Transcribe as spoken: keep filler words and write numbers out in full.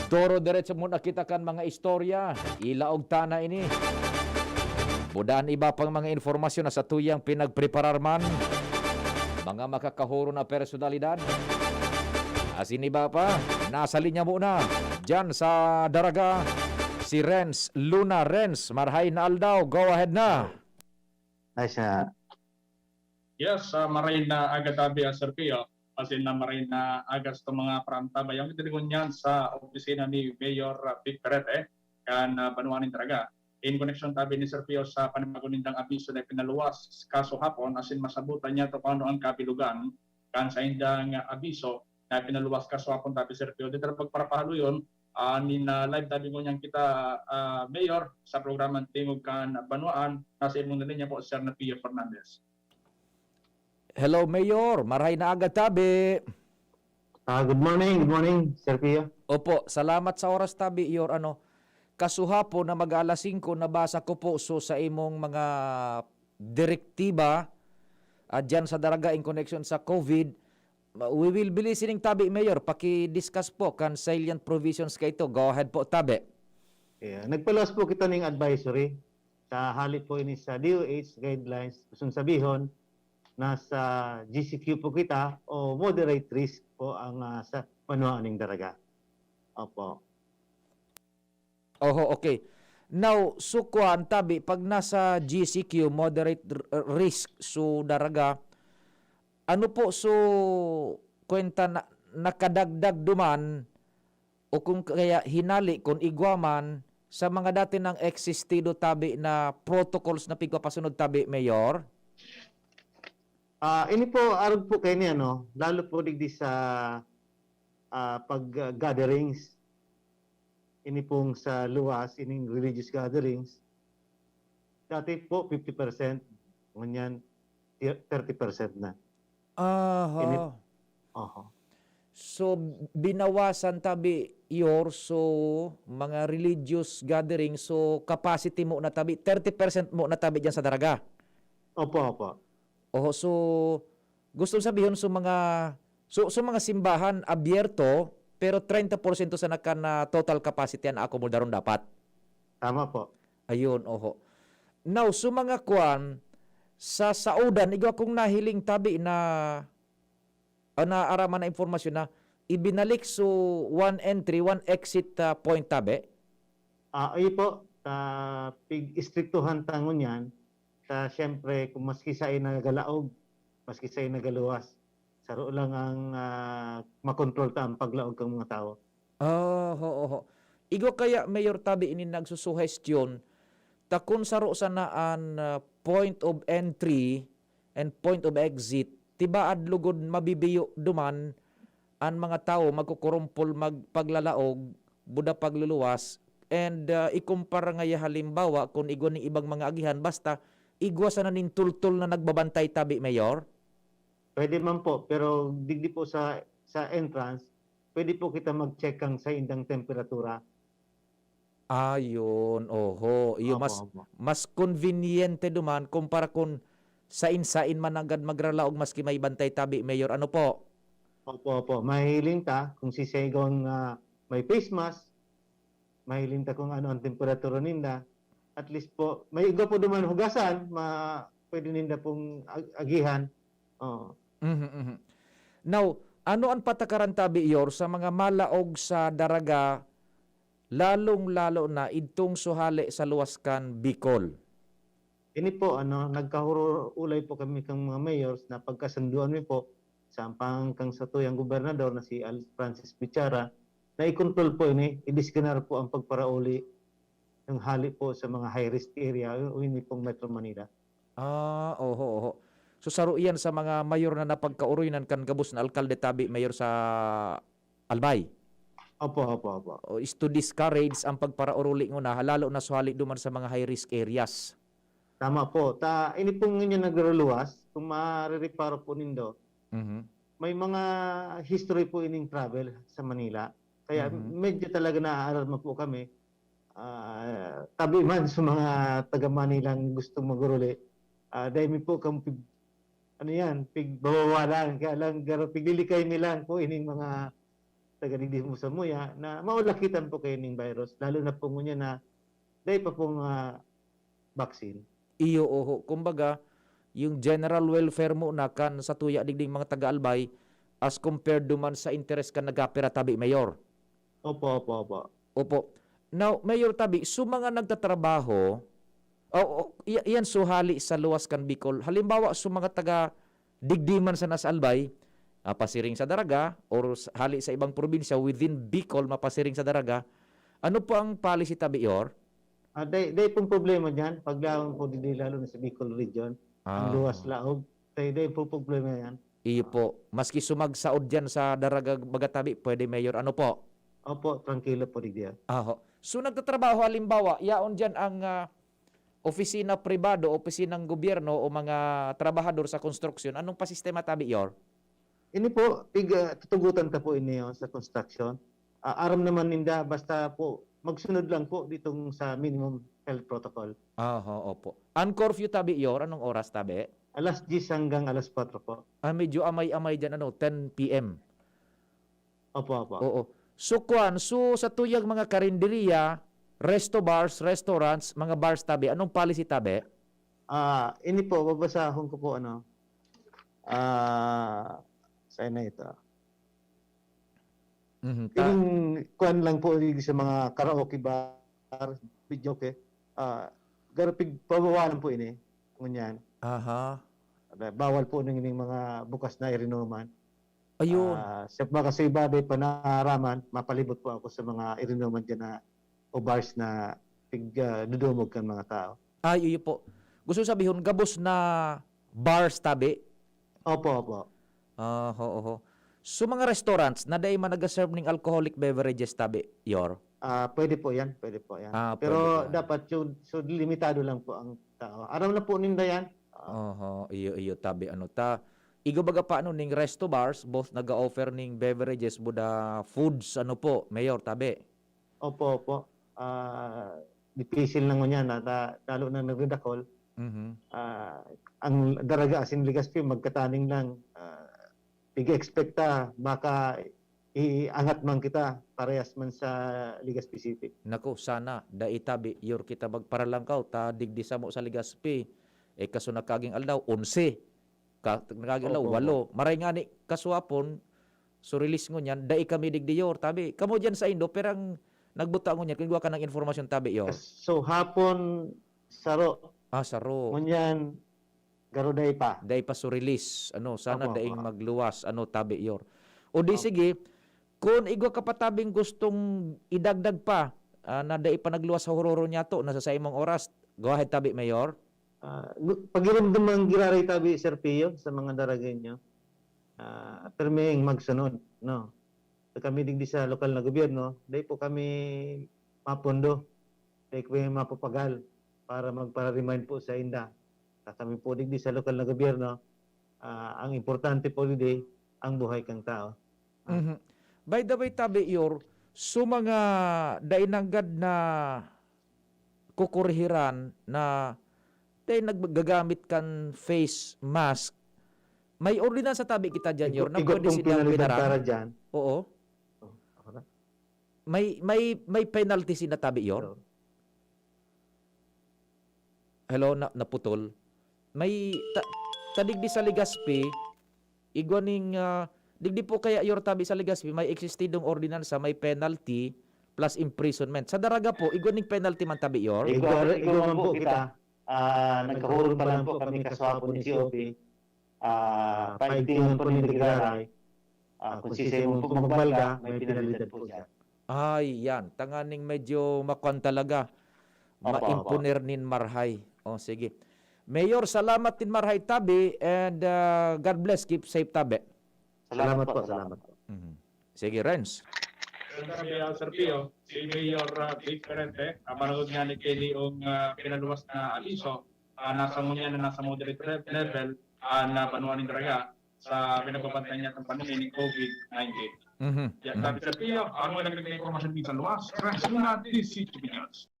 Doro-diretso muna kita kan mga istorya. Ilaog ta na ini. Budan iba pang mga informasyon na satuyang pinagpreparar man. Mga makakahuro na personalidad. Asin iba pa, nasa linya muna. Diyan sa Daraga, si Renz Luna. Renz, marhay na aldaw. Go ahead na. Ay, sa Yes, uh, maray na aga tabi, uh, Sir Pio. As in, uh, maray na aga sa mga parantabay. Ang itiligon niyan sa opisina ni Mayor uh, Vic Perete, kan uh, Banwa nin Daraga. In connection tabi ni Sir Pio sa panibago nindang abiso na pinaluwas kaso hapon, as in, masabutan niya to paano ang kabilugan kan sa indang uh, abiso na pinaluwas kaso hapon tabi, Sir Pio. Dito lang pagparapahaluyon, uh, nin uh, live tabi ngunyan kita, uh, Mayor, sa programang Tingog kan Banwaan. Nasa imong na linya po, Sir na Pio Fernandez. Hello, Mayor. Marhay na aga tabi. Ah, good morning, good morning, Sir Pio. Opo, salamat sa oras tabi, Your. Ano, kasuhapon na mag-alas singko, nabasa ko po so sa imong mga direktiba at dyan sa Daraga in connection sa COVID. Ma- We will be listening tabi, Mayor. Paki-discuss po kan salient provisions kaito. Go ahead po, tabi. Yeah. Nagpaluwas po kita ning advisory sa hali po ini sa D O H guidelines. Gusto sabihon, nasa G C Q po kita o moderate risk po ang ah, sa Banwa ning Daraga. Opo. Oho, okay. Now, so kuan tabi, pag nasa G C Q, moderate r- risk, so Daraga, ano po so kwenta na nakadagdag duman o kung kaya hinali kun igwa man sa mga dati nang existido tabi na protocols na pigpapasunod tabi, Mayor? Ah, ini po arog po kay ni ano, lalo po digdi sa ah, pag ah, gatherings. Ini pong sa luwas, ining religious gatherings. Dati po fifty percent, ngunyan thirty percent na. Aha. Oho. So, binawasan tabi, Yor, so mga religious gathering, so capacity mo na tabi, thirty percent mo na tabi diyan sa Daraga. Opo, opo. Oho, so gusto sabihon so mga so, so mga simbahan abierto pero treinta porsyento sa nakan na total capacity ang akomodaron dapat. Tama po. Ayun, oho. Now, so mga kwan sa saudan, igwa kong nahiling tabi na ah, naaraman na impormasyon na ibinalik so one entry, one exit ah, point tabi. Ah, iyo po, ta pig-istriktuhan ta ngunyan, ta siyempre kung maski saen nagalaog, maski saen nagaluwas, saro lang ang ah, makontrol ta ang paglaog kan mga tawo. Ah, ho, ho. Igwa kaya, Mayor, tabi ini nagsusuhestyon ta kun saro sana an ah, point of entry and point of exit, tibaad lugod mabibiyo duman an mga tawo magkukurumpol, magpaglalaog, buda pagluluwas, and ah, ikumpara ngaya halimbawa kun igwa nin ibang mga agihan, basta igwa sana nin tultol na nagbabantay tabi, Mayor? Pwede man po, pero digdi po sa sa entrance, pwede po kita mag-check kang saindang temperatura. Ayun, oho. Iyo Opo, mas opo. mas konbinyente duman kumpara kun sain-sain man nanggad magralaog maski may bantay tabi, Mayor. Ano po? Opo, opo. Mahiling ta kung sisay igwang ah, may face mask, mahiling ta kung ano ang temperatura ninda. At least po, may igwa po duman hugasan, ma pwede ninda pong ag- agihan. Oo. Mhm, mhm. Now, ano an patakaran tabi, Yor, sa mga malaog sa Daraga, lalong-lalo na idtong suhali sa luwas kan Bicol? Ini po, ano, nagkahurulay po kami kang mga mayors na pagkasunduan mi po sa ampang kang satuyang gobernador na si Al Francis Bichara na ikontrol po ini, idisganar po ang pagparauli ng hali po sa mga high-risk area o ini pong Metro Manila. Ah, oho, oho. So, saro iyan sa mga mayor na napagkaoroynan kan gabos na alkalde tabi, Mayor, sa Albay. Opo, opo, opo. O, is to discourage ang pagparaoruli nguna, lalo na suhali duman sa mga high-risk areas. Tama po. Ta, ini pong inyo nagruluwas, kung marireparo po nindo, Mhm. may mga history po ining travel sa Manila. Kaya Mhm. medyo talaga naaalarma po kami. Ah, tabi man sa mga taga Manilang gustong maguruli, ah, dahil mi po kang pig, ano yan, pigbabawalan. Kaya lang, garo, piglilikay mi lang po ining mga taga digdi mo sa muya na maulakitan po kayo ning virus, lalo na po ngunyan na dai pa pong, ah, vaccine. Iyo, oho. Kumbaga, yung general welfare mo na kan sa tuya digding mga taga-Albay as compared duman sa interes kan nagkapira tabi, Mayor. Opo, opo, opo. Opo. Now, Mayor Tabi, so mga nagtatrabaho, o, o, i- yan so hali sa luwas kan Bicol. Halimbawa, so mga taga digdi man sa nasa Albay, ah, pasiring sa Daraga, or s- hali sa ibang probinsya within Bicol, mapasiring sa Daraga, ano po ang policy Tabi, Yor? Ah, day, day pong problema dyan, paglawan po digdi lalo na sa Bicol region. Ang Ah. luwas laog, day, day po problema yan. Iyo po. Maski sumagsaod dyan sa Daraga, baga Tabi, pwede, Mayor. Ano po? Opo, tranquilo po digdi. Aho. So nagtatrabaho halimbawa, yaon diyan ang ah, opisina pribado, opisinang gobyerno o mga trabahador sa konstruksyon. Anong pasistema tabi, Yor? Ini po, pig, ah, tutugutan ta po ini, oh, sa construction. Ah, aram naman ninda, basta po, magsunod lang po ditong sa minimum health protocol. Aha, opo. Ang curfew tabi, Yor, anong oras tabi? Alas diyes hanggang alas kwatro po. Ah, medyo amay-amay dyan, ano, ten P M. Opo, opo. Oo. So, kuan, so sa tuyang mga karinderiya, resto bars, restaurants, mga bars tabi, anong policy tabi? Ah, ini po, babasahon ko po, ano. Ah, saan na ito? Mhm, ta- Yung kuan lang po yung sa mga karaoke bar, videoke. Ah, garapig pabawalan po ini. Ngunyan. Aha. Bawal po ng ining mga bukas na irinuman. Ayun. Ah, sa mga kasuybabay pa naaraman, mapalibot po ako sa mga irinuman dyan na o bars na pig, ah, dudumog kan mga tao. Ay, iyo po. Gusto sabihon, gabos na bars tabi? Opo, opo. Ah, ho, ho. So, mga restaurants na dai man nag-serve ning alcoholic beverages tabi, Yor? Ah, pwede po yan, pwede po yan. Ah, Pero pwede po yan. Dapat yung, so, limitado lang po ang tao. Aram na po ninda yan. Ah, Oho, iyo, iyo, tabi, ano ta. Igo baga pa, ano, ning resto bars, both naga-offer ning beverages, buda foods, ano po, Mayor, tabi. Opo, opo. Ah, dipisil na ngunyan, at, ah, lalo na nagdadakol. Mhm. Ah, ang Daraga asin Legazpi, magkataning lang. Ah, pig-expect ta, baka iangat man kita, parehas man sa Legazpi City. Nako, sana, dai tabi, Yor, kita magparalangkaw, ta digdi samo sa Legazpi, eh, kaso nagkaging aldaw, onse. Ka, nagkaging aldaw, Opo, walo. Maray nga ni, kaswapon, so release ngunyan, dai kami digdi, Yor, tabi. Kamo dyan sa Indo, perang nagbuta ngunyan, kung iwa ka ng informasyon, tabi, Yor. So, hapon, saro. Ah, saro. Ngunyan, garo dai pa. Dai pa so release. Ano, sana Opo, daing opo. Magluwas. Ano, tabi, Yor. O di, Opo. Sige, kung igwa ka pa tabing gustong idagdag pa, ah, na dai pa nagluwas sa hororo niya to, nasa sa imong oras, go ahead, tabi, Mayor. Ah, gu- pagiramdam ang giraray tabi, Sir Pio, sa mga Daragueño. Ah, perming magsunod, no? So, kami digdi sa lokal na gobyerno, dai po kami mapundo, dai kami mapapagal para magpara-remind po sa inda. Sa kami po digdi sa lokal na gobyerno, ah, ang importante po digdi, ang buhay kang tao. Ah. Mhm. By the way, tabi, Yor, so mga dai nanggad na kukurihiran na dai naggagamit kan face mask, may ordinansa tabi kita dyan, Yor, na Igo pwede pong silang pinalidad pinarang? Para dyan. Oo. Oh, ako na. May, may, may penalty sina tabi, Yor? So, Hello, na, naputol. May ta, tadigdi sa Legazpi, igwa ning, ah, digdi po kaya, Yor, tabi sa Legazpi, may existidong ordinansa, may penalty plus imprisonment. Sa Daraga po, igwa ning penalty man tabi, Yor? Igwa, igwa man po kita. Ah, nagkahurot pa lang po kami kaswapon ni C O P. Ah, paigtingon po ni Giraray. Ah, kung sisay mo po magbalga, may penalidad po dyan. Ay, yan. Tanganing medyo makwan talaga. Opo, opo. Maimponer nin marhay. O, sige. Mayor, salamat nin marhay tabi and, ah, God bless. Keep safe tabi. Salamat po, salamat po. Mhm. Sige, Renz. Sabi, ah, Sir Pio, si Mayor, ah, Vic Perente, ah, managot nga ni Kelly ang, ah, pinaluwas na aliso, ah, nasa ngunyan na nasa moderate re- level, ah, na banwa nin Daraga sa pinagbabantay niya ng pandemya ng COVID nineteen. Mhm. Yan, sabi, Sir Pio, ang mga nagkakita impormasyon din sa luwas, Renz Luna, D C T V News.